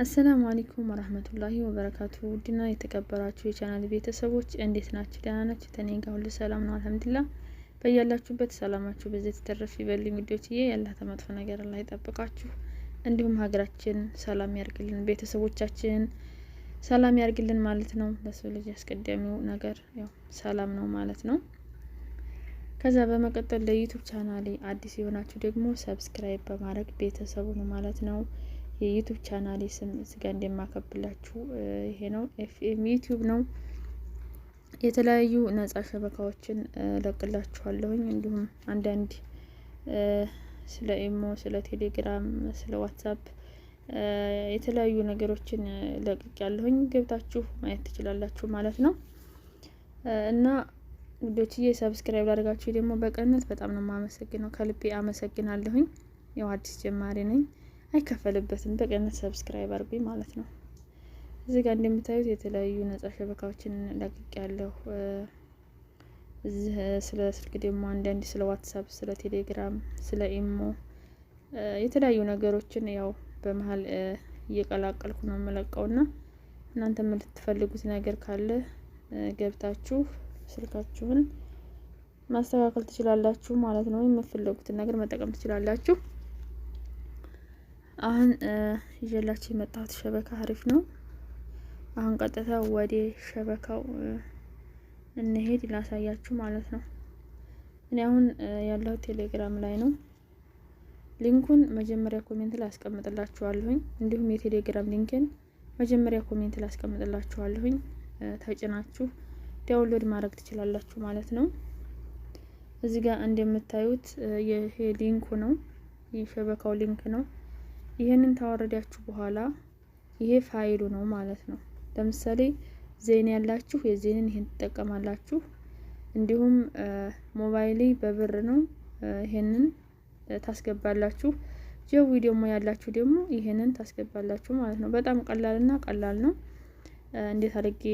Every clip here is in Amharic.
السلام عليكم ورحمة الله وبركاته። ውድና የተከበራችሁ የቻናል ቤተሰቦች እንዴት ናችሁ? ደህና ናችሁ? ከእኔ ጋር ሁሉ ሰላም ነው الحمد لله። በያላችሁበት ሰላማችሁ ብዝት ትርፍ ይበልኝ ውዶችዬ። ያላህ ከመጥፎ ነገር ላይ ይጠብቃችሁ፣ እንዲሁም ሀገራችን ሰላም ያርግልን፣ ቤተሰቦቻችን ሰላም ያርግልን ማለት ነው። ለሰው ልጅ አስቀዳሚው ነገር ያው ሰላም ነው ማለት ነው። ከዛ በመቀጠል ለ YouTube ቻናሌ አዲስ የሆናችሁ ደግሞ subscribe በማድረግ ቤተሰቡ ነው ማለት ነው። የ YouTube ቻናሌ ስም እዚጋ እንደማከብላችሁ ይሄ ነው፣ ኤፍኤም YouTube ነው። የተለያዩ ነጻ شبكة ዎችን እለቅላችኋለሁኝ። እንዲሁም አንዳንድ ስለ ኢሞ፣ ስለ ቴሌግራም፣ ስለ ዋትሳፕ የተለያዩ ነገሮችን ለቅቄያለሁኝ፣ ገብታችሁ ማየት ትችላላችሁ ማለት ነው። እና ውዶችዬ subscribe ላደርጋችሁ ደግሞ በቅንነት በጣም ነው የማመሰግነው፣ ከልቤ አመሰግናለሁኝ። ያው አዲስ ጀማሪ ነኝ፣ አይከፈልበትም። በቅንነት subscribe አድርጉኝ ማለት ነው። እዚህ ጋር እንደምታዩት የተለያዩ ነጻ شبكة ዎችን ለቅቄያለሁ። እዚህ ስለ ስልክ ደግሞ አንዳንድ ስለ ዋትሳፕ፣ ስለ ቴሌግራም፣ ስለ ኢሞ የተለያዩ ነገሮችን ያው በመሀል እየቀላቀልኩ ነው የምለቀውና እናንተ የምትፈልጉት ነገር ካለ ገብታችሁ ስልካችሁን ማስተካከል ትችላላችሁ ማለት ነው። የምትፈልጉትን ነገር መጠቀም ትችላላችሁ። አሁን ይዤላችሁ የመጣሁት شبكة አሪፍ ነው። አሁን ቀጥታ ወደ شبكة ው እንሄድ ላሳያችሁ ማለት ነው። እኔ አሁን ያለሁት ቴሌግራም ላይ ነው። link ኡን መጀመሪያ comment ላይ አስቀምጥላችኋለሁኝ። እንዲሁም የቴሌግራም link ን መጀመሪያ comment ላይ አስቀምጥላችኋለሁኝ። ተጭናችሁ download ማድረግ ትችላላችሁ ማለት ነው። እዚህ ጋር እንደምታዩት ይሄ link ኡ ነው፣ የ شبكة ው link ነው። ይሄንን ታወረዳችሁ በኋላ ይሄ ፋይሉ ነው ማለት ነው። ለምሳሌ ዜን ያላችሁ የዜንን ይሄን ትጠቀማላችሁ። እንዲሁም ሞባይሌ በብር ነው፣ ይሄንን ታስገባላችሁ። ጀዊ ደግሞ ያላችሁ ደግሞ ይሄንን ታስገባላችሁ ማለት ነው። በጣም ቀላልና ቀላል ነው። እንዴት አድርጌ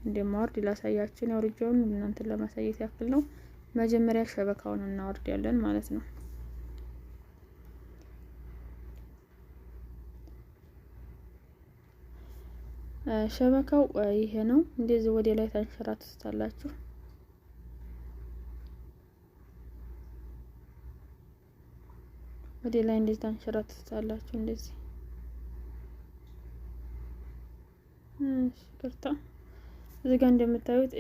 እንደማወርድ ላሳያችሁ ነው። አውርጄውን እናንተን ለማሳየት ያክል ነው። መጀመሪያ شبكة ውን እናወርዳለን ማለት ነው። شبكة ው ይሄ ነው። እንደዚህ ወደ ላይ ታንሸራትታላችሁ። ወደ ላይ እንደዚህ ታንሸራትታላችሁ። እንደዚህ እሺ፣ ይቅርታ እዚህ ጋር እንደምታዩት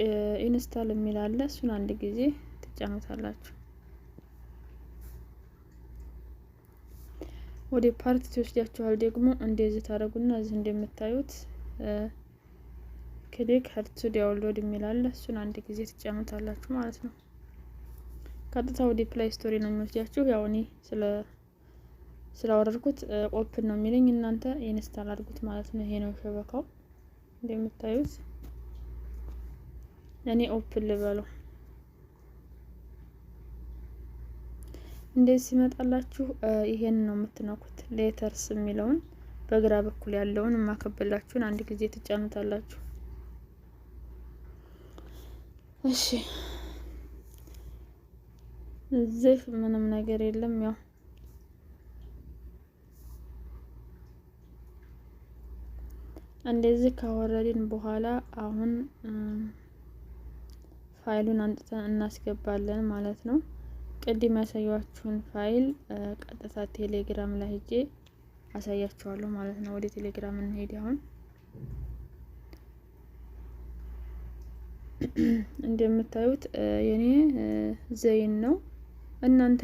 install የሚል አለ። እሱን አንድ ጊዜ ትጫኑታላችሁ። ወደ ፓርት ትወስዳችኋል። ደግሞ እንደዚህ ታደርጉና እዚህ እንደምታዩት click here to download የሚል አለ። እሱን አንድ ጊዜ ትጫኑታላችሁ ማለት ነው። ቀጥታ ወደ Play Store ነው የሚወስዳችሁ። ያው እኔ ስላወረድኩት open ነው የሚለኝ፣ እናንተ install አድርጉት ማለት ነው። ይሄ ነው شبكة ው እንደምታዩት። እኔ open ልበለው። እንደዚህ ሲመጣላችሁ ይሄን ነው የምትነኩት፣ letters የሚለውን በግራ በኩል ያለውን የማከብላችሁን አንድ ጊዜ ትጫኑታላችሁ። እሺ እዚህ ምንም ነገር የለም። ያው እንደዚህ ካወረድን በኋላ አሁን ፋይሉን አምጥተን እናስገባለን ማለት ነው። ቅድም ያሳያችሁን ፋይል ቀጥታ ቴሌግራም ላይ ሄጄ አሳያችኋለሁ ማለት ነው። ወደ ቴሌግራም እንሄድ። አሁን እንደምታዩት የኔ ዘይን ነው። እናንተ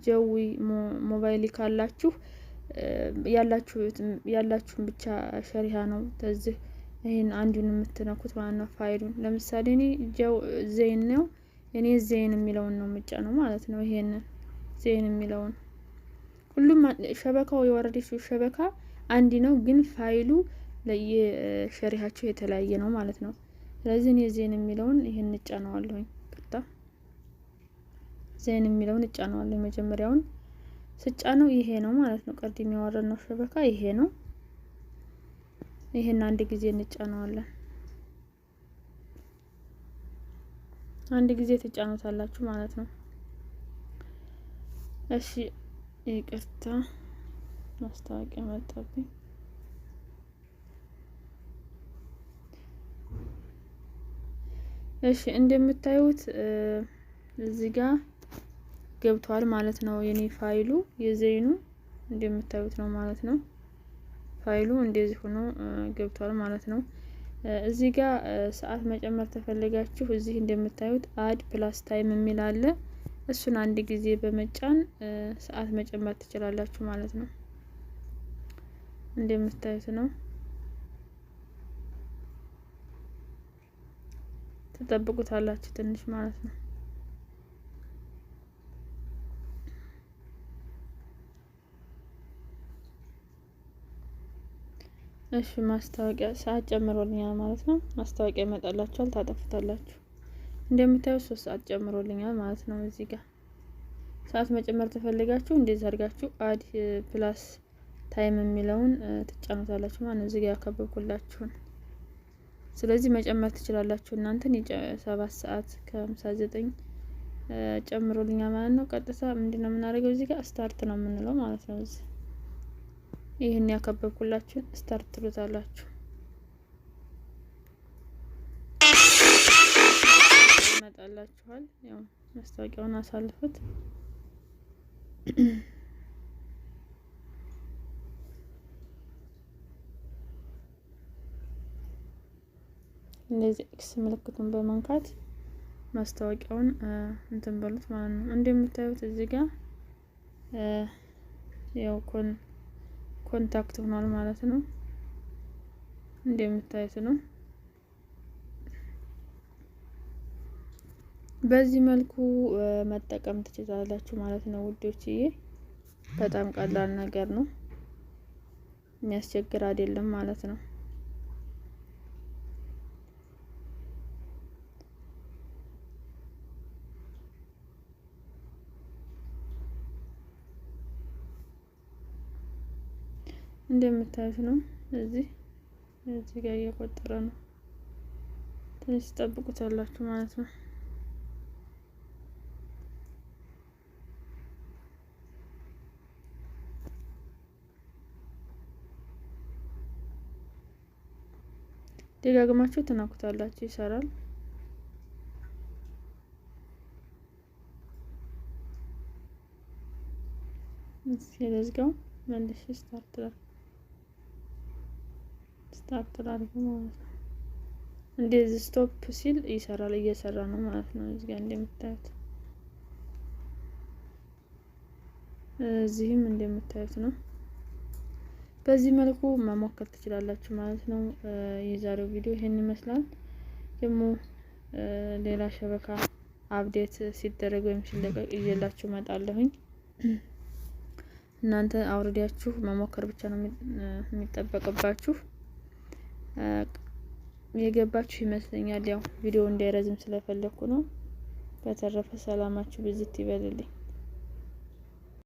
ጀዊ ሞባይል ካላችሁ ያላችሁን ብቻ شريحة ነው ተዚህ ይሄን አንዱን የምትነኩት ማለት ነው። ፋይሉን ለምሳሌ እኔ ዘይን ነው፣ እኔ ዘይን የሚለውን ነው የምጫነው ማለት ነው። ይሄን ዘይን የሚለውን ሁሉም شبكة ው የወረደችው شبكة አንድ ነው፣ ግን ፋይሉ ለየ شريحة ቸው የተለያየ ነው ማለት ነው። ስለዚህ እኔ ዘይን የሚለውን ይሄን እጫነዋለሁኝ። ይቅርታ ዘይን የሚለውን እጫነዋለሁ። መጀመሪያውን ስጫነው ይሄ ነው ማለት ነው። ቅድም ያወረድነው شبكة ይሄ ነው። ይሄን አንድ ጊዜ እንጫነዋለን። አንድ ጊዜ ትጫኑታላችሁ ማለት ነው። እሺ ይቅርታ። ማስታወቂያ መጣብኝ። እሺ እንደምታዩት እዚህ ጋር ገብቷል ማለት ነው። የኔ ፋይሉ የዘይኑ እንደምታዩት ነው ማለት ነው። ፋይሉ እንደዚህ ሆኖ ገብቷል ማለት ነው። እዚህ ጋር ሰዓት መጨመር ተፈለጋችሁ እዚህ እንደምታዩት add plus time የሚል አለ። እሱን አንድ ጊዜ በመጫን ሰዓት መጨመር ትችላላችሁ ማለት ነው። እንደምታዩት ነው። ትጠብቁታላችሁ ትንሽ ማለት ነው። እሺ ማስታወቂያ ሰዓት ጨምሮልኛል ማለት ነው። ማስታወቂያ ይመጣላችኋል፣ ታጠፉታላችሁ። እንደምታዩት 3 ሰዓት ጨምሮልኛል ማለት ነው። እዚህ ጋር ሰዓት መጨመር ተፈልጋችሁ እንደዚህ አድርጋችሁ add plus time የሚለውን ትጫኑታላችሁ ማለት ነው። እዚህ ጋር ያከበብኩላችሁን። ስለዚህ መጨመር ትችላላችሁ እናንተን 7 ሰዓት ከ59 ጨምሮልኛል ማለት ነው። ቀጥታ ምንድነው የምናደርገው እዚህ ጋር start ነው የምንለው ማለት ነው። እዚህ ይህን ያከበብኩላችሁን start ትሉታላችሁ። ይመጣላችኋል። ያው ማስታወቂያውን አሳልፉት። እንደዚህ X ምልክቱን በመንካት ማስታወቂያውን እንትን በሉት ማለት ነው። እንደምታዩት እዚህ ጋር ያው contact ሆኗል ማለት ነው። እንደምታዩት ነው። በዚህ መልኩ መጠቀም ትችላላችሁ ማለት ነው ውዶችዬ። በጣም ቀላል ነገር ነው፣ የሚያስቸግር አይደለም ማለት ነው። እንደምታዩት ነው። እዚህ ጋር እየቆጠረ ነው። ትንሽ ትጠብቁታላችሁ ማለት ነው። ደጋግማችሁ ትነኩታላችሁ፣ ይሰራል። እዚህ ለዝጋው መልሼ start ላድርግ ማለት ነው። እንደዚህ stop ሲል ይሰራል፣ እየሰራ ነው ማለት ነው። እዚህ ጋር እንደምታዩት እዚህም እንደምታዩት ነው። በዚህ መልኩ መሞከር ትችላላችሁ ማለት ነው። የዛሬው ቪዲዮ ይሄን ይመስላል። ደግሞ ሌላ شبكة update ሲደረግ ወይም ሲለቀቅ ይዤላችሁ እመጣለሁኝ። እናንተ አውርዳችሁ መሞከር ብቻ ነው የሚጠበቅባችሁ። የገባችሁ ይመስለኛል። ያው ቪዲዮ እንዳይረዝም ስለፈለኩ ነው። በተረፈ ሰላማችሁ ብዝት ይበልልኝ።